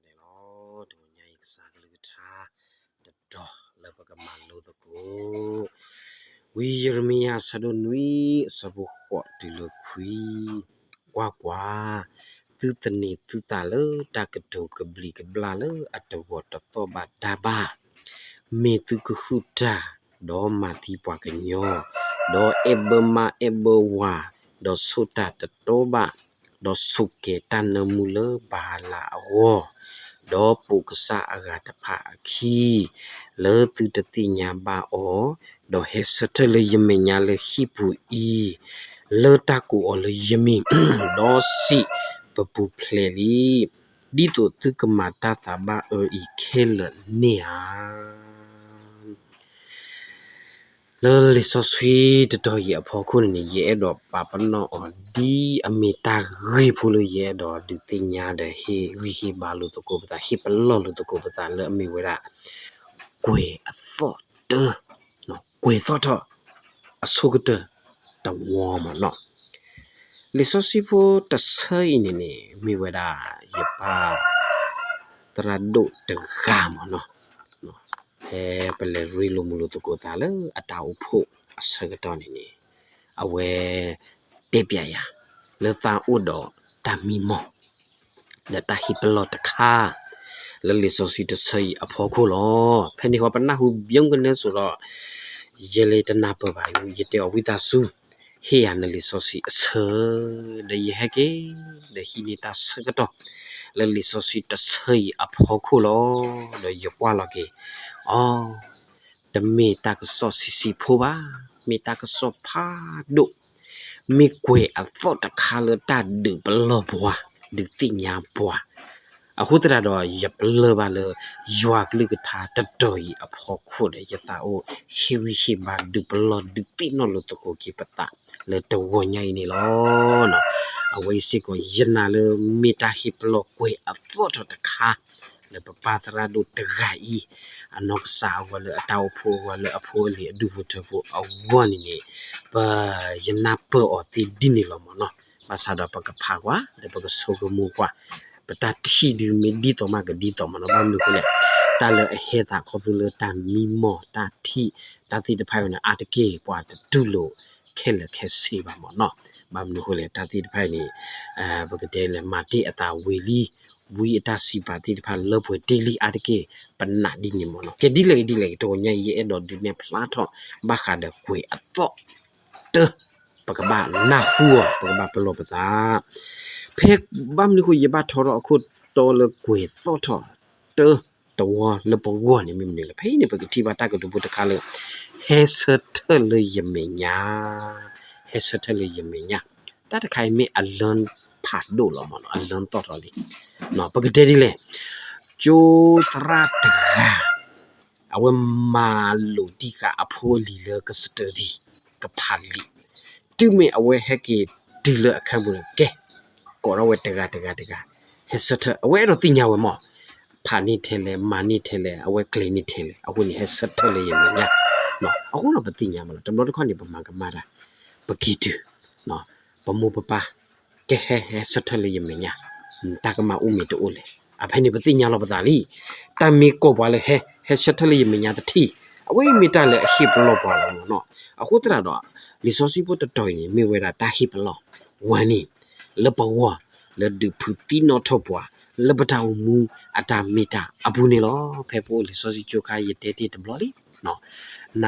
န့ၣ်လီၤ. တနံၤညါအံၤ ကစၢ်ကလုၢ်ကထါ တတီၤလၢပကမၤလိသကိး ဝံယံးရမံယၤ အဆၢဒိၣ်နွံ အဆၢဖိဃိးတုၤလၢခွံ, ကွၢ်ကွၢ်, သုသန့ၤသုသးလၢတၢ်ကတိၤကဘျံးကဘျၣ်လၢအတဂီၤတသီၣ်ဘၣ်တၢ်ဘၣ်, မ့ၢ်သုကဟုၣ်တၢ်, ဒီးမၤသံပှၤကညီ, ဒီးအဲၣ်ဘၢမါအဲၣ်ဘၢဝၤ, ဒီးဆိၣ်တၢ်တတီဘၣ်, ဒီးဆိၣ်ကဲၤတၢ်နၢမူလၢဘၤအၤလးအဂီၢ်, ဒီးပိာ်ကစၢ်အဂၤတဖၣ်အခံ, လၢသုတသ့ၣ်ညါဘၣ်အီၤ, ဒီးဟဲဆၢထၢၣ်လၢယမဲာ်ညါလၢဟံၣ်ပူၤအံၤ, လၢတၢ်ကိးအီၤလၢယမံၤ, ဒီးစံးပပူၤဖျဲးလံ, ဒ်သိးသုကမၤတၢ်သးဘၣ်အၢအံၤခဲလၢာ်န့ၣ်ဧါ. လၢလံာ်စီဆှံတတီၤအံၤအဖီခိၣ်န့ၣ်န့ၣ် ယအဲၣ်ဒိးပာ်ပနီၣ်အီၤ ဒ်အမ့ၢ်တၢ်ဂ့ၢ်ဖိလၢယအဲၣ်ဒိးဒုးသ့ၣ်ညါဒီးဟ့ၣ်ဂံၢ်ဟ့ၣ်ဘါလိာ်သကိးပသး ဟ့ၣ်ပလီၢ်လိာ်သကိးပသးလၢအမ့ၢ်ဝဲဒၣ် ကွဲၤအသီၣ်တၢ, ကွဲၤသီၣ်ထီၣ်အဆိကတၢၢ်တဝီမးနီၤ. လံာ်စီဆှံဖိတဆၢအံၤန့ၣ်န့ၣ် မ့ၢ်ဝဲဒၣ်ယပၢ်သရၣ်ဒိၣ်တဂၤမးနီၤ, ဖဲပလဲၤရ့လိာ်မုာ်လိာ်သကိးသးလၢအတၢ်အိၣ်ဖှိၣ်အဆၢကတီၢ်န့ၣ်န့ၣ်, အဝဲတဲပျးယၤ လၢသးအိၣ်ဒီးတၢ်မံမီၢ် ဒီးတၢ်ဟ့ၣ်ပလီၢ်တခါ လၢလံာ်စီဆှံတဆၢအံၤအဖီခိၣ်လီၤ. ဖဲန့ၣ်ဃီပနၢ်ဟူဘျုးကနဲစိးဒီး ယလဲၤတနၢ်ပၢၢ်ဘၣ် ယတဲအီၤဝံသးစူၤ ဟ့ၣ်ယၤနလံာ်စီဆှံအဆၢ, ဒီးယဟဲက့ၤ ဒီးဟံးန့ၢ်တၢ်ဆၢကတီၢ် လၢလံာ်စီဆှံတဆၢအံၤအဖီခိၣ်လီၤ. ဒီးယကွၢ်လီၤက့ၤ အီ တမ့ၢ်တၢ်ကစီၣ်ဆံးဆံးဖိဘၣ်, မ့ၢ်တၢ်ကစီၣ်ဖးဒိၣ်, မ့ၢ်ကွဲၤအသီၣ်တခါလၢတၢ်ဒုးပလီၢ်ပှၤ, ဒုးသ့ၣ်ညါပှၤ, အဃိသတးဒီး ယပလၢၢ်ဘၣ်လၢ ယွၤကလုၢ်ကထါတတီၤအံၤအဖီခိၣ်ဒီး ယသးအိၣ်ဟ့ၣ်ဂံၢ်ဟ့ၣ်ဘါ ဒုးပလီၢ် ဒုးသ့ၣ်နီၣ်လိာ်သကိးက့ၤပသး လၢတဂီၤညါအံၤန့ၣ်လီၤ. အဝဲအံၤစ့ၢ်ကီး ယနာ်လၢမ့ၢ်တၢ်ဟ့ၣ်ပလီၢ်ကွဲၤအသီၣ်ထီၣ်တခါ လၢပပၢ်သရၣ်ဒိၣ်တဂၤအံၤ အနီၢ်ကစၢ်အဂီၢ် လၢအတၢ်အိၣ်ဖှိၣ်အဂီၢ် လၢအဖိအလံၤအဒူၣ်ဖိထၢဖိအဂီၢ်န့ၣ်န့ၣ်, ပ, ယနၢ်ပၢၢ်အီၤသ့ဒ်န့ၣ်လီၤမးနီၤ. ဘၣ်ဆၣ်ဒီးပကဖးကွၢ် ဒီးပကဆိကမိၣ်ကွၢ်, ပတၢ်ထံၣ်ဒုးမ့ၢ်ဒ်သိးမးကဒ်သိးမးနီၤ. ဘၣ်မနုၤအဃိလဲၣ်, တၢ်လၢအဟဲသးခီဖျိလၢတၢ်မံမီၢ် တၢ်ထံၣ် တၢ်သ့ၣ်တဖၣ်အံၤန့ၣ် အါတက့ၢ်ပှၤတတူၢ်လိာ်ခဲလၢာ်ခဲဆ့ဘၣ်မးနီၤ. ဘၣ်မနုၤအဃိလဲၣ်, တၢ်သ့ၣ်တဖၣ်အံၤန့ၣ် ပကတဲလဲၣ် မၤတ့ၢ်အသးဝံၤလံ, ဝံအတၢ်စံးပာ်သ့ၣ်တဖၣ်လၢပှဲၤတ့ၢ်လံအါတက့ၢ်, ပနာ်ဒ်န့ၣ်မးနီၤ. ကဲဒ်လဲၣ်ဂ့ၤဒ်လဲၣ်ဂ့ၤ တဂီၤညါအံၤ ယအဲၣ်ဒိးဒုးနဲၣ်ဖျါထီၣ် ဘၣ်ဃးဒီးကွဲၤအသီၣ်တၢ, ပကဘၣ်နၢ်ဟူအီၤ ပကဘၣ်ပလီၢ်ပသး ဖဲဘၣ်မနုၤအဃိ ယဘၣ်ထီထီၣ်အခိၣ်တီလၢကွဲၤသီၣ်ထီၣ်တၢတဝီလၢပဂီၢ်န့ၣ် မ့ၢ်မနုၤလဲၣ်. ဖဲအံၤန့ၣ် ပကထံၣ်ဘၣ်တၢ်ကတိၤဖိတခါလၢ ဟဲဆၢထၢၣ်လၢယမဲာ်ညါ, ဟဲဆၢထၢၣ်လၢယမဲာ်ညါ, တၢ်တခါအံၤမ့ၢ်အလၢဖးဒိၣ်လီၤမးနီၤ, အလၢသီၣ်ထီၣ်လံ. ပကတဲဒ်လဲၣ်, ကၠိသရၣ်တဂၤ အဝဲမၤလိာ်တံၢ်ဃာ်အဖိအလံၤလၢကစတၢၢ်ဒံၣ် ကဖးလံာ်, တုၤမ့ၢ်အဝဲဟဲက့ၤတုၤလၢအခၢၣ်ပူၤန့ၣ် ကဲ, ကိးထီၣ်ဝဲတဂၤတဂၤတဂၤ, ဟဲဆၢထၢၣ်, အဝဲအဲၣ်ဒိးသ့ၣ်ညါဝဲမး, ဖးန့ၢ်ထဲလဲၣ်, မၤန့ၢ်ထဲလဲၣ်, အဝဲကျဲၤန့ၢ်ထဲလဲၣ်, အဃိန့ၣ် ဟဲဆၢထၢၣ်လၢယမဲာ်ညါ, အဃိဒီးပသ့ၣ်ညါမးလီၤ. တဘျီတခီၣ်န့ၣ် ပမၤကမၣ်တၢ်, ပက့ၤတုၤ ပမိၢ်ပပၢ်, ကဲဟဲ ဟဲဆၢထၢၣ်လၢယမဲာ်ညါ, တၢ်ကမၣ်အိၣ်မ့ၢ်တအိၣ်လဲၣ်. အဖဲန့ၣ် ပသ့ၣ်ညါလီၤပသးလံ. တၢ်မ့ၢ်ကိးပှၤလၢဟဲ ဟဲဆၢထၢၣ်လၢယမဲာ်ညါတထံၣ်, အဝဲအံၤမ့ၢ်တၢ်လၢအဟ့ၣ်ပလီၢ်ပှၤလီၤမးနီၤ. အဃိသတးဒီး လံာ်စီဆှံဖိတတီၤအံၤန့ၣ် မ့ၢ်ဝဲဒၣ်တၢ်ဟ့ၣ်ပလီၢ် ဝၤန့ၣ် လၢပဂီၢ် လၢဒုးဖုးသံနီၣ်ထီၣ်ပှၤ လၢပတၢ်အိၣ်မူအတၢ်မ့ၢ်တၢ်အပူၤန့ၣ်လီၤ. ဖဲပအိၣ်လံာ်စီဆှံကၠိခါ ယတဲတ့ၢ်တဘျီလံ န,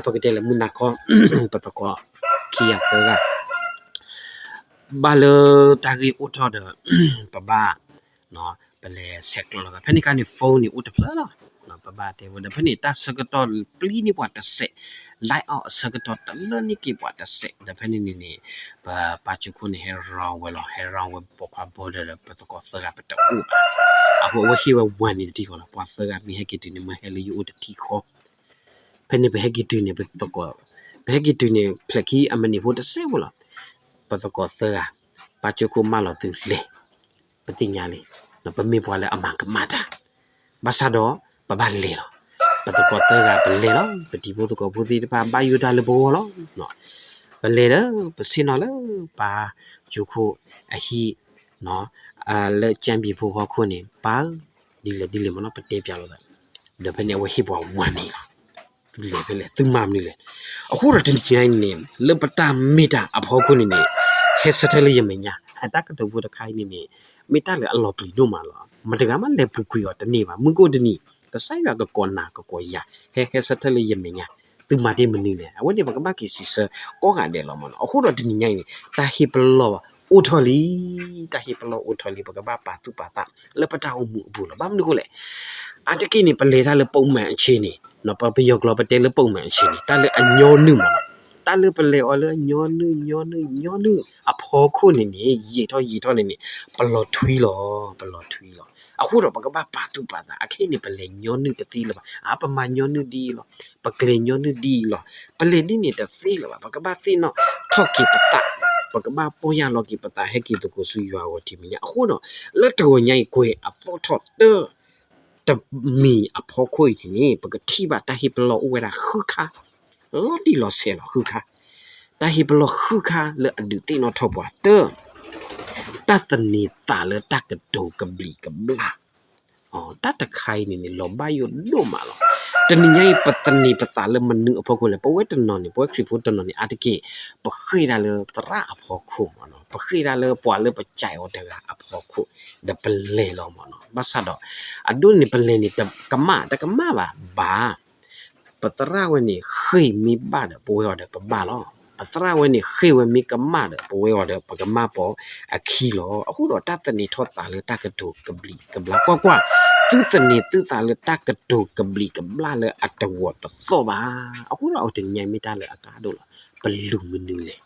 ပကတဲလၢမုၢ်နၤခီ ပသကိးခံဂၤသၢဂၤ ဘၣ်လၢတၢ်ဂ့ၢ်အိၣ်ထီၣ်ဒီး ပဘၣ် ပလဲၤဆဲးကျိးလိာ်သး. ဖဲန့ၣ်အခါန့ၣ် phone န့ၣ်အိၣ်တဖျၢၣ်လီၤ. ပဘၣ်တဲဝဲဒီး ဖဲန့ၣ်တၢ်ဆၢကတီၢ်ပျံၤန့ၢ်ပှၤတစဲး, light off အဆၢကတီၢ်တလၢန့ၢ်က့ၤပှၤတစဲး. ဒီးဖဲန့ၣ်န့ၣ်န့ၣ် ပပၢ်ကၠိခိၣ်န့ၣ် ဟဲရီဝဲလီၤ, ဟဲရီဝဲပိာ်ခွါဘီဒီး ပသကိးသၢဂၤပတအိၣ်ဘၣ်. အဃိအဝဲဟ့ၣ်ဝဲဝၤန့ၣ်တထံၣ်ဃီလီၤ. ပှၤသၢဂၤမ့ၢ်ဟဲက့ၤတုၤန့ၣ် မၢဟဲလၢယအိၣ်တထံၣ်ဃီ. ဖဲန့ၣ်ပဟဲက့ၤတုၤန့ၣ် ပသကိး, ပဟဲက့ၤတုၤန့ၣ် ဖျဲးခံအမံးနံးဖိတစဲးဖိလီၤ. ပသကိးသၢဂၤ, ပၢ်ကၠိခိၣ်မၢလီၤသုလဲၤ, ပသ့ၣ်ညါလံ, ပမ့ၢ်ပှၤလၢအမၤကမၣ်တၢ်, ဘၣ်ဆၣ်ဒီး ပဘၣ်လဲၤလီၤ. ပသကိးသၢဂၤပလဲၤလီၤ, ပတံၤဖိသကိးဖိသ့ၣ်တဖၣ် ဘၣ်ယိၣ်တၢ်လၢပဂီၢ်လီၤ. ပလဲၤဒီး ပဆ့ၣ်နီၤလၢပၢ်ကၠိခိၣ်အဟံၣ် လၢကၠၢ်ပံၤဖိဟီၣ်ခိၣ်န့ၣ်, ပၢ်ဧၢ ဒ်လဲၣ်ဒ်လဲၣ်မ့ၢ်နီၤ ပတဲပျးလိာ်သး, ဒီးဖဲန့ၣ် အဝဲဟ့ၣ်ပှၤ warning လီၤ. သုလဲၤဖဲလဲၣ် သုမၤမနုၤလဲၣ်. အဃိဒီးတနံၤညါအံၤန့ၣ် လၢပတၢ်မ့ၢ်တၢ်အဖီခိၣ်န့ၣ်န့ၣ် ဟဲဆၢထၢၣ်လၢယမဲာ်ညါ အတၢ်ကတိၤဖိတခါအံၤန့ၣ်န့ၣ် မ့ၢ်တၢ်လၢအလီၤပျံၤဒိၣ်မးလီၤ. မတၤတဂၤမးလဲၤပူၤကွံာ်အီၤတန့ၢ်ဘၣ်. မုၢ်ကအိၣ်တနံၤ ကစၢ်ယွၤကကိးနၤကကိးယၤ ဟဲဟဲဆၢထၢၣ်လၢယမဲာ်ညါ, သုမၤတ့ၢ်မနုၤလဲၣ်. အဝဲန့ၣ် ပကဘၣ်က့ၤစံးဆၢကိးဂၤဒဲးလီၤမ့ၢ်နီၤ. အဃိဒီးတနံၤညါအံၤန့ၣ် တၢ်ဟ့ၣ်ပလီၢ်အိၣ်ထီၣ်လံ, တၢ်ဟ့ၣ်ပလီၢ်အိၣ်ထီၣ်လံ ပကဘၣ်ပာ်သူၣ်ပာ်သး လၢပတၢ်အိၣ်မူအပူၤလီၤ. ဘၣ်မနုၤအဃိလဲၣ်, အါတက့ၢ်န့ၣ် ပလဲၤတၢ်လၢပိာ်မၣ်အဆ့န့ၣ်, ပယီၤကျိာ်ပတဲလၢပိာ်မၣ်အဆ့န့ၣ် တၢ်လၢအညီနုၢ်မ့ၢ်နီၤ, တၢ်လၢပလဲၤအီၤလၢအညီနုၢ် ညီနုၢ် ညီနုၢ်အဖီခိၣ်န့ၣ်န့ၣ် ယံာ်ထီၣ်ယံာ်ထီၣ်န့ၣ်န့ၣ် ပလီၤထွံလီၤ, ပလီၤထွံလီၤ. အဃိဒီးပကဘၣ်ပာ်သူၣ်ပာ်သး, အခဲအံၤန့ၣ် ပလဲၤညီနုၢ်တသ့လၢၤဘၣ်, အါ ပမၤညီနုၢ်ဒ်အံၤလီၤ, ပကျဲၤညီနုၢ်ဒ်အံၤလီၤ, ပလဲၤဒ်န့ၣ်တသ့လၢၤဘၣ်. ပကဘၣ်သ့ၣ်နီၣ်ထီၣ်က့ၤပသး, ပကဘၣ်ပီၢ်ယၢ်လီၤက့ၤပသး ဟဲက့ၤသကိးဆူယွၤအဂီၢ်တမံၤညါ. အဃိဒီး လၢတဂီၤညါအံၤ ကွဲးအသီၣ်ထီၣ်တၢ် တမံၤအဖီခိၣ်အံၤန့ၣ်န့ၣ် ပကထံၣ်ဘၣ်တၢ်ဟ့ၣ်ပလီၢ်အိၣ်ဝဲဒၣ်ဃုခါ, လီၤတံၢ်လီၤဆဲးလီၤဃုခါ, တၢ်ဟ့ၣ်ပလီၢ်ဃုခါလၢအဒုးသ့ၣ်နီၣ်ထီၣ်ပှၤတၢ်, တၢ်သန့ၤသးလၢတၢ်ကတိၤကဘျံးကဘျၣ်, တၢ်တခါအံၤန့ၣ်န့ၣ် လီၤဘၣ်ယိၣ်ဒိၣ်မးလီၤ. တနံၤညါအံၤ ပသန့ၤပသးလၢမနုၤအဖီခိၣ်လဲၣ်. ပဝဲတနီၤန့ၣ် ပဝဲခရံာ်ဖိတနီၤန့ၣ် အါတက့ၢ် ပဃ့ၢ်ဒၣ်လၢသရၣ်အဖီခိၣ်မ့ၢ်နီၤ, ပဃ့ၢ်ဒၣ်လၢပှၤလၢပစံးအီၤတဂၤအဖီခိၣ်, ဒီးပလဲၤလီၤမ့ၢ်နီၤ. ဘၣ်ဆၣ်ဒီး အဒိန့ၣ် ပလဲၤန့ၣ် တကမၣ် တကမၣ်ဘၣ်ဘၣ် ပသရၣ်ဝဲန့ၣ် ဃ့ၢ်မ့ၢ်ဘၣ်ဒီး ပဝဲအီၤဒီးပဘၣ်လီၤ. ပသရၣ်ဝဲန့ၣ် ဃ့ၢ်ဝဲမ့ၢ်ကမၣ်ဒီး ပဝဲအီၤဒီး ပကမၣ်ပိာ်အခံလီၤ. အဃိဒီးတၢ်သန့ၤထီၣ်သးလၢတၢ်ကတိၤကဘျံးကဘျၣ်, ကွၢ်ကွၢ်, သုသန့ၤသုသးလၢတၢ်ကတိၤကဘျံးကဘျၣ်လၢအတဂီၤတသီၣ်ဘၣ်. အဃိဒီးအဝဲတနံၤညါအံၤမ့ၢ်တၢ်လၢအကါဒိၣ်လီၤ. ပလူၤမနုၤလဲၣ်.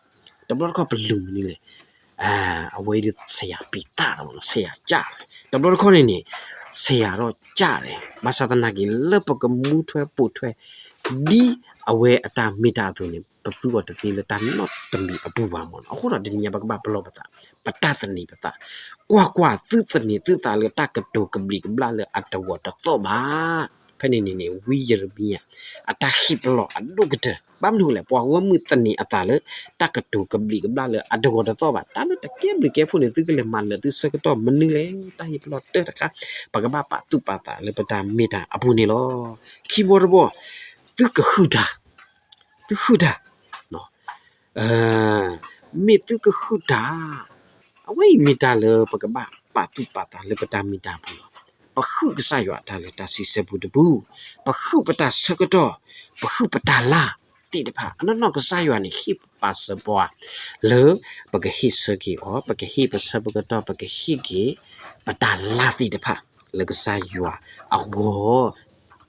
တဘျီတခီၣ်ပလူၤမနုၤလဲၣ်. အဝဲဒၣ်ဆရာပံသရၣ်လီၤ, ဆရာကၢ်, တဘျီတခီၣ်န့ၣ်န့ၣ် ဆရာဒီးကၢ်န့ၣ်, ဘၣ်ဆၣ်သနာ်က့ လၢပကမူထွဲပိာ်ထွဲ ဒ်အဝဲအတၢ်မ့ၢ်တၢ်အသိးန့ၣ် ပသူအီၤတသ့လၢတၢ်နီတမံၤအပူၤဘၣ်မ့ၢ်နီၤ. အဃိဒီးတနံၤညါ ပကဘၣ်ပလီၢ်ပသး, ပတၢ်သန့ၤပသး, ကွၢ်ကွၢ်, သုသန့ၤသုသးလၢတၢ်ကတိၤကဘျံးကဘျၣ်လၢအတဂီၤတသီၣ်ဘၣ်. ဖဲန့ၣ်န့ၣ်န့ၣ် ဝံယံးရမံယၤ အတၢ်ဟ့ၣ်ပလီၢ်အဒိၣ်ကတၢၢ် ဘၣ်မနုၤလဲၣ်, ပှၤဂီၢ်မုၢ်သန့ၤအသးလၢ တၢ်ကတိၤကဘျံးကဘျၣ်လၢအတဂီၤတသီၣ်ဘၣ်. တၢ်လၢတကဲဘျုးကဲဖှိၣ်န့ၣ် သုကလဲၤမၤလၢာ်သုဆၢကတီၢ်မနုၤလဲၣ်. တၢ်ဟ့ၣ်ပလီၢ်တၢၢ်တခါ ပကဘၣ်ပာ်သူၣ်ပာ်သးလၢပတၢ်မ့ၢ်တၢ်အပူၤန့ၣ်လီၤ. ခံဘီတဘီ, သုကဟုၣ်တၢ်, သုဟုၣ်တၢ် မ့ၢ်သုကဟုၣ်တၢ်, အဝဲအံၤမ့ၢ်တၢ်လၢပကဘၣ်ပာ်သူၣ်ပာ်သးလၢပတၢ်မ့ၢ်တၢ်အပူၤလီၤ. ပဟုၣ်ကစၢ်ယွၤတၢ်လၢတၢ်စံးဆၢပူၤတပူၤ, ပဟုၣ်ပတၢ်ဆၢကတီၢ်, ပဟုၣ်ပတၢ်လၢ်သ့ၣ်တဖၣ်, အနီၢ်နီၢ်ကစၢ်ယွၤန့ၣ် ဟ့ၣ်ပာ်စၢၤပှၤ လၢပကဟ့ၣ်ဆၢက့ၤအီၤ, ပကဟ့ၣ်ပဆၢပကတီၢ်, ပကဟ့ၣ်က့ၤ ပတၢ်လၢ်သ့ၣ်တဖၣ် လၢကစၢ်ယွၤအဂီၢ်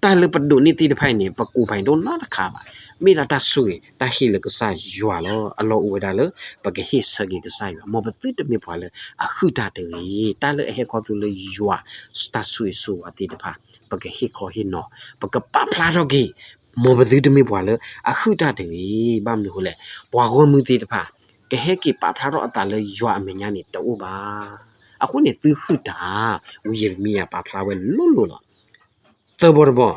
တၢ်လၢပဒိးန့ၢ်သ့ၣ်တဖၣ်အံၤန့ၣ် ပကူးပာ်ဒိၣ်နီတခါဘၣ်. မ့ၢ်ဒၣ်တၢ်ဆိၣ်ဂ့ၤ တၢ်ဟ့ၣ်လၢကစၢ်ယွၤလီၤ. အလီၢ်အိၣ်ဝဲဒၣ်လၢ ပကဟ့ၣ်ဆၢက့ၤကစၢ်ယွၤ, မ်ပသုတမ့ၢ်ပှၤလၢအဟုၣ်တၢ်တဂ့ၤ. တၢ်လၢအဟဲခီဖျိလၢယွၤတၢ်ဆိၣ်ဂ့ၤဆိၣ်ဝါသ့ၣ်တဖၣ် ပကဟ့ၣ်ခီဟ့ၣ်နီၤ, ပကပာ်ဖျါထီၣ်က့ၤ, မ်ပသုတမ့ၢ်ပှၤလၢအဟုၣ်တၢ်တဂ့ၤ. ဘၣ်မနုၤအဃိလဲၣ်, ပှၤဂီၢ်မုၢ်သ့ၣ်တဖၣ် ကဟဲက့ၤပာ်ဖျါထီၣ်အသးလၢယွၤအမဲာ်ညါန့ၣ် တအိၣ်ဘၣ်. အဃိန့ၣ် သုဟုၣ်တၢ်, ဝံယံးရမံယၤပာ်ဖျါဝဲလိၤလိၤလီၤ. သၢဘီတဘီ,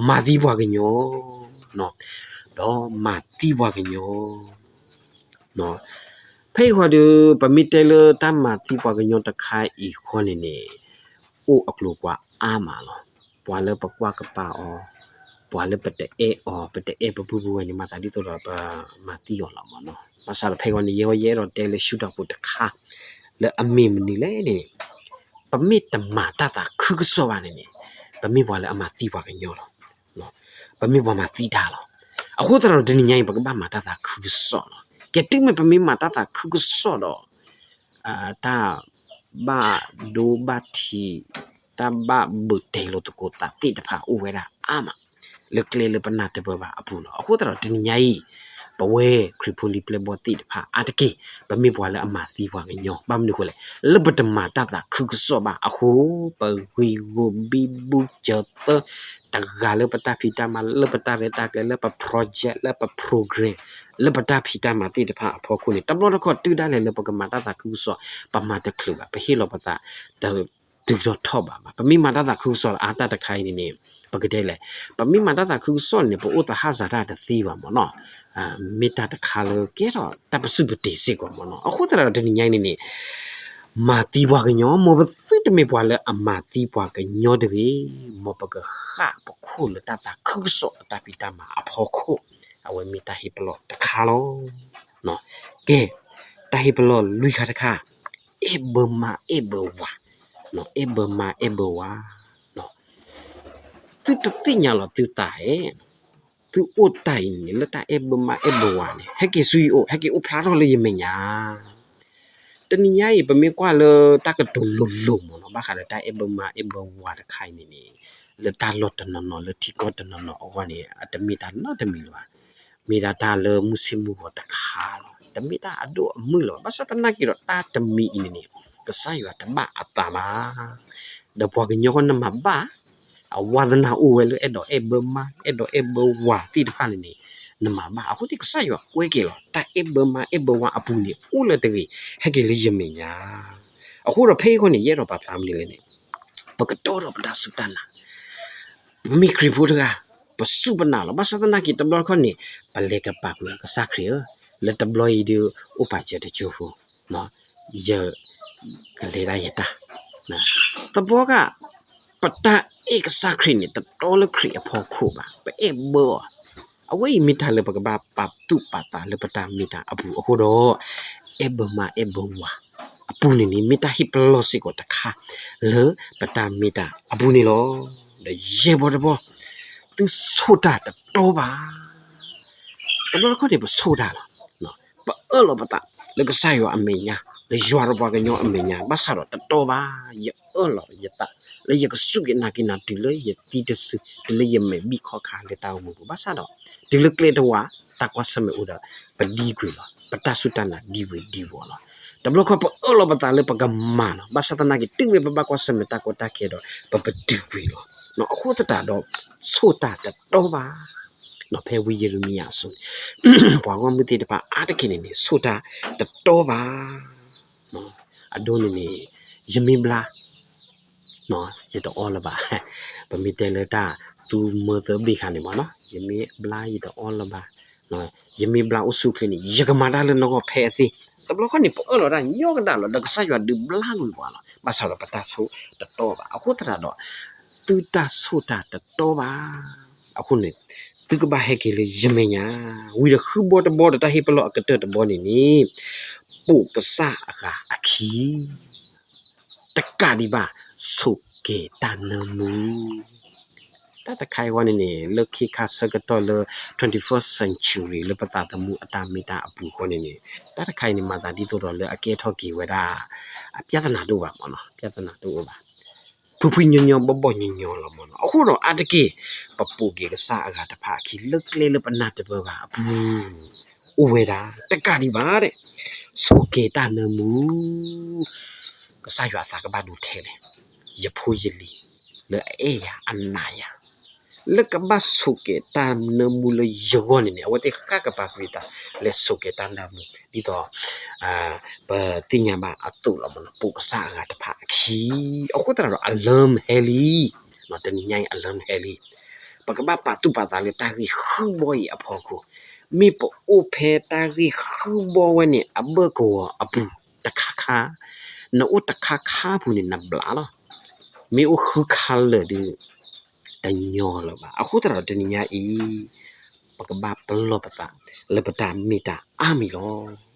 မၤသံပှၤကညီ, ဒီးမၤသံပှၤကညီ. ဖဲအံၤဃီဒီး ပမ့ၢ်တဲလၢတၢ်မၤသံပှၤကညီတခါအံၤဃီန့ၣ်န့ၣ် အိၣ်အကျိၤကွၢ်အါမးလီၤ. ပှၤလၢပကွၢ်ကပၤအီၤ, ပှၤလၢပတအဲၣ်အီၤ, ပတအဲၣ်ပပုၢ်ပဝဲၢ်န့ၣ် မၤသးဒ်သိးဒီးပမၤသံအီၤလီၤမ့ၢ်နီၤ. ဘၣ်ဆၣ်ဒီးဖဲအံၤဃီန့ၣ် ယဲအံၤယအဲၣ်ဒိးတဲလၢ ရှုထောင့် တခါ လၢအမ့ၢ်မနုၤလဲၣ်န့ၣ် ပမ့ၢ်တမၤတၢ်သးခုကစီၣ်ဘၣ်န့ၣ်န့ၣ် ပမ့ၢ်ပှၤလၢအမၤသံပှၤကညီလီၤ. ပမ့ၢ်ပှၤမၤသံတၢ်လီၤ. အဃိသတးဒီးတနံၤညါအံၤ ပကဘၣ်မၤတၢ်သးခုကစီၣ်လီၤ. ကဲ တုၤမ့ၢ်ပမ့ၢ်မၤတၢ်သးခုကစီၣ်ဒီး တၢ်ဘၣ်ဒိဘၣ်ထံး, တၢ်ဘၣ်ဘုးတဲာ်လိာ်သကိးသးသ့ၣ်တဖၣ်အိၣ်ဝဲဒၣ်အါမး လၢကျဲလၢပနၢ်တပၢၢ်ဘၣ်အပူၤလီၤ. အဃိသတးဒီးတနံၤညါအံၤ ပဝဲခရံာ်ဖိလံၤပျဲၢ်ဘီၣ်သ့ၣ်တဖၣ်အါတက့ၢ် ပမ့ၢ်ပှၤလၢအမၤသံပှၤကညီ ဘၣ်မနုၤအဃိလဲၣ်, လၢပတမၤတၢ်သးခုကစီၣ်ဘၣ်အဃိ ပဂံၢ်ဂူာ်ဘံဘူစၢၤသၢ တဂၤလၢပတၢ်ဖံးတၢ်မၤ လၢပတၢ်ရဲၣ်တၢ်ကျဲၤ လၢပ project လၢပ program လၢပတၢ်ဖံးတၢ်မၤသ့ၣ်တဖၣ်အဖီခိၣ်န့ၣ် တဘျီတခီၣ်တုၤဒၣ်လဲာ်လၢပကမၤတၢ်သးခုကစီၣ် ပမၤတချုးဘၣ် ပဟ့ၣ်လီၤပသး တတုၤထီၣ်ထီၣ်ဘးဘၣ်. ပမ့ၢ်မၤတၢ်သးခုကစီၣ်လၢအါတၢ်တခါအံၤန့ၣ်န့ၣ် ပကတဲလဲၣ်, ပမ့ၢ်မၤတၢ်သးခုကစီၣ်န့ၣ် ပအိၣ်သဟၣ်စးတၢ်တသ့ဘၣ်မ့ၢ်နီၤ, မ့ၢ်တၢ်တခါလၢကဲထီၣ်တၢ်ပစုၢ်ပတ့ၤစ့ၢ်ကီးမ့ၢ်နီၤ. အဃိသတးဒီးတနံၤညါအံၤန့ၣ်န့ၣ် မၤသံပှၤကညီ, မ်ပသုတမ့ၢ်ပှၤလၢအမၤသံပှၤကညီတဂ့ၤ, မ်ပကဃၣ်ပခိၣ်လၢတၢ်သးခုကစီၣ်အတၢ်ဖံးတၢ်မၤအဖီခိၣ်, အဝဲမ့ၢ်တၢ်ဟ့ၣ်ပလီၢ်တခါလီၤ. ကဲ, တၢ်ဟ့ၣ်ပလီၢ်လွံၢ်ခါတခါ, အဲၣ်ဘၢမါအဲၣ်ဘၢဝၤ, အဲၣ်ဘၢမါအဲၣ်ဘၢဝၤ, သုတသ့ၣ်ညါလီၤသုသးဧါ, သုအိၣ်တၢ်အံၤန့ၣ် လၢတၢ်အဲၣ်ဘၢမါအဲၣ်ဘၢဝၤန့ၣ် ဟဲက့ၤဆူယအိၣ်, ဟဲက့ၤအိၣ်ဖျါထီၣ်လၢယမဲာ်ညါ. တနံၤညါအံၤ ပမ့ၢ်ကွၢ်လၢတၢ်ကတိၤလိၤလိၤမ့ၢ်နီၤ, ဘၣ်ဃးဒီးတၢ်အဲၣ်ဘၢမါအဲၣ်ဘၢဝၤတခါအံၤန့ၣ်န့ၣ်, လၢတၢ်လီၢ်တနီၤနီၤ လၢထံကီၢ်တနီၤနီၤအဂီၢ်န့ၣ် အတမ့ၢ်တၢ်နီတမံၤလၢၤဘၣ်. မ့ၢ်ဒၣ်တၢ်လၢမုၢ်ဆ့ၣ်မုၢ်ဂီၤတခါလီၤ. တမ့ၢ်တၢ်အဒိၣ်အမုၢ်လၢၤဘၣ်. ဘၣ်ဆၣ်သနာ်က့ဒီး တၢ်တမံၤအံၤန့ၣ်န့ၣ် ကစၢ်ယွၤတဘၣ်အသးဘၣ်. ဒီးပှၤကညီဃီနမၤဘၣ် အဝါသနာအိၣ်ဝဲလၢအဲၣ်ဒိးအဲၣ်ဘၢမါ အဲၣ်ဒိးအဲၣ်ဘၢဝၤသ့ၣ်တဖၣ်န့ၣ်န့ၣ် နမၤဘၣ်. အဃိန့ၣ် ကစၢ်ယွၤကွဲက့ၤလီၤ တၢ်အဲၣ်ဘၢမါအဲၣ်ဘၢဝၤအပူၤန့ၣ် အိၣ်လၢတဂ့ၤ ဟဲက့ၤလၢယမဲာ်ညါ. အဃိဒီးဖဲအံၤဃီန့ၣ် ယအဲၣ်ဒိးပာ်ဖျါမနုၤလဲၣ်န့ၣ်, ပကတီဒီးပတၢ်စူၢ်တၢ်နာ်, ပမ့ၢ်ခရံာ်ဖိတဂၤ ပစူၢ်ပနာ်လီၤ. ဘၣ်ဆၣ်သနာ်က့တဘျီတခီၣ်န့ၣ် ပလဲၤကပာ်ကွံာ်ကစၢ်ခရံာ်ဧၢ, လၢတဘျီအံၤဒုး အိၣ်ပာ်စၢၤတကၠိဖိ ယကလဲၤဒၣ်ယတၢ်, သဘီက ပတၢ်အဲၣ်ကစၢ်ခရံာ်န့ၣ် တတီလၢခရံာ်အဖီခိၣ်ဘၣ်, ပအဲၣ်ဘၢအီၤ. အဝဲအံၤမ့ၢ်တၢ်လၢပကဘၣ်ပာ်သူၣ်ပာ်သးလၢပတၢ်မ့ၢ်တၢ်အပူၤအဃိဒီး အဲၣ်ဘၢမါအဲၣ်ဘၢဝၤအပူၤန့ၣ်န့ၣ် မ့ၢ်တၢ်ဟ့ၣ်ပလီၢ်စ့ၢ်ကီးတခါ လၢပတၢ်မ့ၢ်တၢ်အပူၤန့ၣ်လီၤ. ဒီးယဲၢ်ဘီတဘီ သုဆိၣ်တၢ်တတီဘၣ်. တဘျီတခီၣ်န့ၣ် ပဆိၣ်တၢ်လီၤ. ပအၢၣ်လီၤပသးလၢကစၢ်ယွၤအမဲာ်ညါ, လၢယွၤဒီးပှၤကညီအမဲာ်ညါ, ဘၣ်ဆၣ်ဒီးတတီဘၣ်. ယအၢၣ်လီၤယသး လၢယကစူၢ်က့ၤနာ်က့ၤနၤ တုၤလၢယသံတစု, တုၤလၢယမဲာ်ဘံၣ်ခီၣ်ခါလၢတၢ်အိၣ်မူပူၤ, ဘၣ်ဆၣ်ဒီး တုၤလၢကျဲတဝာ် တၢ်ကွၢ်ဆၢၣ်မဲာ်အိၣ်ဒီး ပဒံကွံာ်လီၤ, ပတၢ်စူၢ်တၢ်နာ်ဒံဝ့ၤဒံဝီၤလီၤ. တဘျီခီၣ် ပအၢၣ်လီၤပသးလၢပကမၤလီၤ, ဘၣ်ဆၣ်သနာ်က့ တုၤမ့ၢ်ပဘၣ်ကွၢ်ဆၢၣ်မဲာ်တၢ်ကီတၢ်ခဲဒီး ပပတုာ်ကွံာ်လီၤ. အဃိသတးဒီး ဆိၣ်တၢ်တတီဘၣ်. ဖဲဝံယံးရမံယၤအစိၤန့ၣ် ပှၤဂီၢ်မုၢ်သ့ၣ်တဖၣ်အါတက့ၢ်န့ၣ်န့ၣ် ဆိၣ်တၢ်တတီဘၣ်. အဒိန့ၣ်န့ၣ် ယမ့ၢ်ဘျါ ယတအီၣ်လၢၤဘၣ်. ပမ့ၢ်တဲလၢတၢ်သူမၢသၢဘ့ၣ်ခါန့ၣ်မ့ၢ်နီၤ, ယမ့ၢ်ဘျါယတအီၣ်လၢၤဘၣ်, ယမ့ၢ်ဘျါအိၣ်ဆူၣ်ချ့န့ၣ် ယကမၤတၢ်လၢနဂီၢ်ဖဲအသ့. တဘျီခီၣ်န့ၣ် ပအၢၣ်လီၤတၢ်ညီကဒၣ်လီၤ, ဒီးကစၢ်ယွၤဒုးဘျါကွံာ်ပှၤလီၤ. ဘၣ်ဆၣ်ဒီးပတၢ်ဆိၣ်တတီဘၣ်. အဃိသတးဒီး သုတၢ်ဆိၣ်တၢ်တတီဘၣ်. အဃိန့ၣ် သုကဘၣ်ဟဲက့ၤလၢယမဲာ်ညါ, ဝံၤဒီးဃုဘီတဘီဒီး တၢ်ဟ့ၣ်ပလီၢ်အကတၢၢ်တဘီန့ၣ်န့ၣ် ပိာ်ကစၢ်အဂၤအခံ တကးဒံးဘၣ် ဆိၣ်ကဲၤတၢ်နၢမူ. တၢ်တခါအံၤဃီန့ၣ်န့ၣ် လၢခ့ခါဆၢကတီၢ်လၢ twenty-first century လၢပသးသမူအတၢ်မ့ၢ်တၢ်အပူၤဃီန့ၣ်န့ၣ် တၢ်တခါအံၤန့ၣ် မၤသးဒ်သိးဒီးလၢအကဲထီၣ်က့ၤဝဲဒၣ် အပြဿနာတအိၣ်ဘၣ်မ့ၢ်နီၤ, ပြဿနာတအိၣ်ဘၣ်. ဖုဖုညီညီဘီၣ်ဘီၣ်ညီညီလီၤမ့ၢ်နီၤ. အဃိဒီးအါတက့ၢ် ပပိာ်က့ၤကစၢ်အဂၤတဖၣ်အခံ လၢကျဲလၢပနၢ်တပၢၢ်ဘၣ်အပူၤ အိၣ်ဝဲဒၣ် တကးဒံးဘၣ်ဒီး ဆိၣ်ကဲၤတၢ်နၢမူ. ကစၢ်ယွၤအသးကဘၣ်ဒိထဲလဲၣ်, ယဖိယလံၤ လၢအအဲၣ်ယၤအနာ်ယၤ လၢကဘၣ်ဆိၣ်ကဲၤတၢ်နၢမူလၢယဂီၢ်န့ၣ်န့ၣ် အဝဲသ့ၣ်ဃၣ်ကပၤကွံာ်သး လဲၤဆိၣ်ကဲၤတၢ်နၢမူ ဒ်သိး ပသ့ၣ်ညါဘၣ်အသိးလီၤမ့ၢ်နီၤ, ပိာ်ကစၢ်အဂၤတဖၣ်အခံ. အဃိသတးဒီး အလၢမုၢ်ဟဲလံ, တနံၤညါအံၤအလၢမုၢ်ဟဲလံ. ပကဘၣ်ပာ်သူၣ်ပာ်သးလၢတၢ်ဂ့ၢ်ဃုဘီအံၤအဖီခိၣ်, မ့ၢ်ပအိၣ်ဖဲတၢ်ဂ့ၢ်ဃုဘီဝဲန့ၣ် အဘၢၣ်ကဝီၤအပူၤတခါခါ, နအိၣ်တခါခါအပူၤန့ၣ် နဘျးလီၤ. မ့ၢ်အိၣ်ဃုခါလၢာ်ဒီး တညီလၢၤဘၣ်. အဃိသတးဒီးတနံၤညါအံၤ ပကဘၣ်ပလီၢ်ပသး လၢပတၢ်မ့ၢ်တၢ်အါမံၤလီၤ.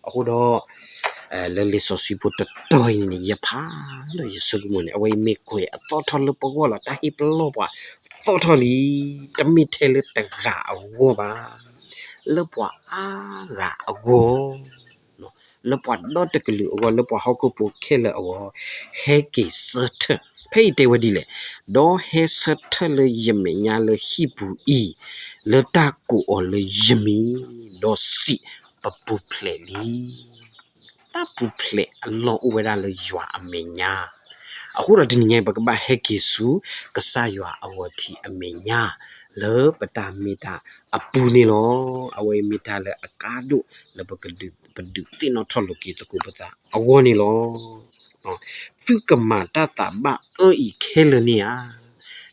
အဃိဒီး လၢလံာ်စီဆှံဖိတတီၤအံၤန့ၣ်န့ၣ် ယဖးဒီးယဆိကမိၣ်န့ၣ် အဝဲအံၤမ့ၢ်ကွဲးအသီထီၣ်လၢပဂီၢ်လီၤ. တၢ်ဟ့ၣ်ပလီၢ်ပှၤသီထီၣ်လံ, တမ့ၢ်ထဲလၢတဂၤအဂီၢ်ဘၣ်, လၢပှၤအါဂၤအဂီၢ် လၢပှၤဒီတကလုာ်အဂီၢ်, လၢပှၤဟီၣ်ခိၣ်ဖိခဲလၢာ်အဂီၢ်, ဟဲက့ၤဆၢထၢၣ်. ဖဲအံၤတဲဝဲဒ်လဲၣ်, ဒီးဟဲဆၢထၢၣ်လၢယမဲာ်ညါလၢဟံၣ်ပူၤအံၤ, လၢတၢ်ကိးအီၤလၢယမံၤ, ဒီးစံး, ပပူၤဖျဲးလံ. တၢ်ပူၤဖျဲးအလီၢ်အိၣ်ဝဲဒၣ်လၢယွၤအမဲာ်ညါ. အဃိဒီးတနံၤညါအံၤ ပကဘၣ်ဟဲက့ၤဆူ ကစၢ်ယွၤအဂီၤထံးအမဲာ်ညါ လၢပတၢ်မ့ၢ်တၢ်အပူၤန့ၣ်လီၤ. အဝဲအံၤမ့ၢ်တၢ်လၢအကါဒိၣ်လၢပကဒုး ပဒုးသ့ၣ်နီၣ်ထီၣ်လိာ်က့ၤသကိးပသးအဂီၢ်န့ၣ်လီၤ. သုကမၤတၢ်သးဘၣ်အၢအံၤခဲလၢာ်န့ၣ်ဧါ.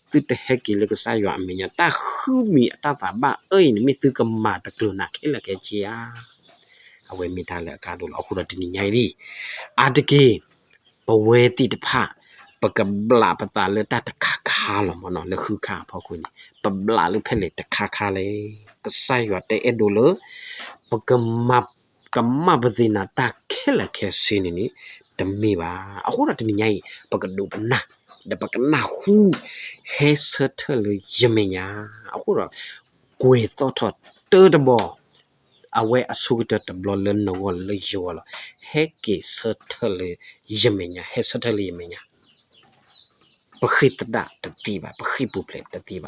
သုတဟဲက့ၤလၢကစၢ်ယွၤအမဲာ်ညါ, တၢ်ဃုမံၤအတၢ်သးဘၣ်အၢအံၤန့ၣ် မ့ၢ်သုကမၤတကျၢၤနၤခဲလၢာ်ခဲဆ့ဧါ. အဝဲမ့ၢ်တၢ်လၢအကါဒိၣ်လီၤ. အဃိဒီးတနံၤညါအံၤ အါတက့ၢ် ပဝဲသ့ၣ်တဖၣ် ပကဘျးပသးလၢတၢ်တခါခါလီၤမ့ၢ်နီၤ, လၢဃုခါအဖီခိၣ်န့ၣ် ပဘျးလၢဖဲလဲၣ်တခါခါလဲၣ်. ကစၢ်ယွၤတအဲၣ်ဒိးလၢ ပကမၤ ကမၤပသ့ၣ်နၤတၢ်ခဲလၢာ်ခဲဆ့န့ၣ်န့ၣ် တမ့ၢ်ဘၣ်. အဃိဒီးတနံၤညါအံၤ ပကဒိးပနၢ် ဒီးပကနၢ်ဟူ ဟဲဆၢထၢၣ်လၢယမဲာ်ညါ, အဃိဒီး ကွဲၤသီၣ်ထီၣ်တၢတဘီ အဝဲအဆိကတၢၢ်တဘျီလၢနဂီၢ်လၢယဂီၢ်လီၤ. ဟဲက့ၤဆၢထၢၣ်လၢယမဲာ်ညါ, ဟဲဆၢထၢၣ်လၢယမဲာ်ညါ. ပဃ့ၢ်သဒၣ်တသ့ဘၣ်, ပဃ့ၢ်ပူၤဖျဲးတသ့ဘၣ်.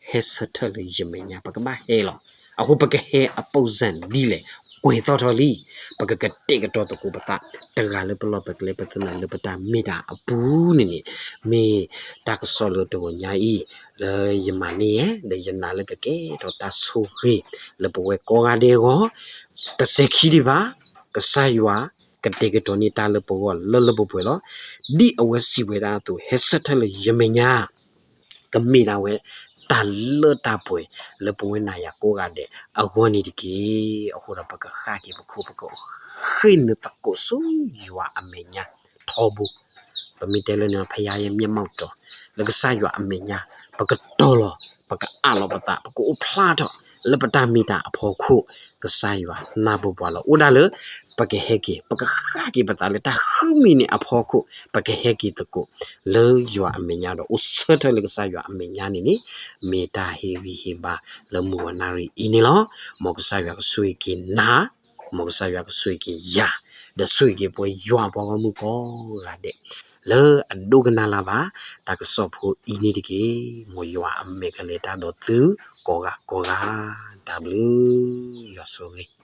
ဟဲဆၢထၢၣ်လၢယမဲာ်ညါ, ပကဘၣ်ဟဲလီၤ. အဃိပကဟဲအပူၤစၢ်ဒ်လဲၣ်, ကွဲၤသီၣ်ထီၣ်လံ. ပကကတဲာ်ကတီၤသကိးပသး တဂၤလၢပလီၢ်ပကျဲ ပသနၢၣ်လၢပတၢ်မ့ၢ်တၢ်အပူၤန့ၣ်န့ၣ် မ့ၢ်တၢ်ကစီၣ်လၢတဂီၤညါအံၤ လၢယမၤန့ၢ်ယဲ ဒီးယနာ်လၢကကဲထီၣ်တၢ်ဆိၣ်ဂ့ၤ လၢပဝဲကိးဂၤဒဲးအဂီၢ်, တစဲးခံဒံးဘၣ်, ကစၢ်ယွၤ ကတဲာ်ကတီၤန့ၢ်တၢ်လၢပဂီၢ်လၢလၢပှဲၤပှဲၤလီၤ. ဒ်အဝဲစံးဝဲဒၣ်အသိး ဟဲဆၢထၢၣ်လၢယမဲာ်ညါ ကမ့ၢ်ဒၣ်ဝဲ တၢ်လၢတၢ်ပှဲၤလၢပဝဲနၤယၤကိးဂၤဒဲးအဂီၢ်န့ၣ်တက့ၢ်. အဃိဒီးပကဃၣ်က့ၤပခိၣ် ပကဃ့ၢ်နုာ်သကိးဆူယွၤအမဲာ်ညါထီဘိ. ပမ့ၢ်တဲလၢန့ၣ် ဖယါယဲမျက်မှောက်တော် လၢကစၢ်ယွၤအမဲာ်ညါ ပကတီၤလီၤ ပကအးလီၤပသး ပကအိၣ်ဖျါထီၣ် လၢပတၢ်မ့ၢ်တၢ်အဖီခိၣ် ကစၢ်ယွၤနၢ်ပၢၢ်ပှၤလီၤ. အိၣ်ဒၣ်လၢ ပကဟဲက့ၤ ပကဃၣ်က့ၤပသးလၢတၢ်ဃုမံၤန့ၣ်အဖီခိၣ် ပကဟဲက့ၤသကိး လၢယွၤအမဲာ်ညါဒီး အိၣ်ဆၢထၢၣ်လၢကစၢ်ယွၤအမဲာ်ညါန့ၣ်န့ၣ် မ့ၢ်တၢ်ဟ့ၣ်ဂံၢ်ဟ့ၣ်ဘါလၢမုၢ်ဂီၤနၣ်ရံၣ်အံၤန့ၣ်လီၤ. မ်ကစၢ်ယွၤကဆိၣ်ဂ့ၤက့ၤနၤ, မ်ကစၢ်ယွၤကဆိၣ်ဂ့ၤက့ၤယၤ, ဒီးဆိၣ်ဂ့ၤက့ၤပဝဲယွၤအပှၤဂီၢ်မုၢ်ကိးဂၤဒဲး လၢအဒိကနၣ်လၢ်ဘၣ် တၢ်ကစီၣ်ဖိအံၤန့ၣ်တက့ၢ်. မ်ယွၤအမဲာ်ကလဲၤတၢ်ဒီးသုကိးဂၤကိးဂၤ, တၢ်ဘျုး, ယွၤဆိၣ်ဂ့ၤ.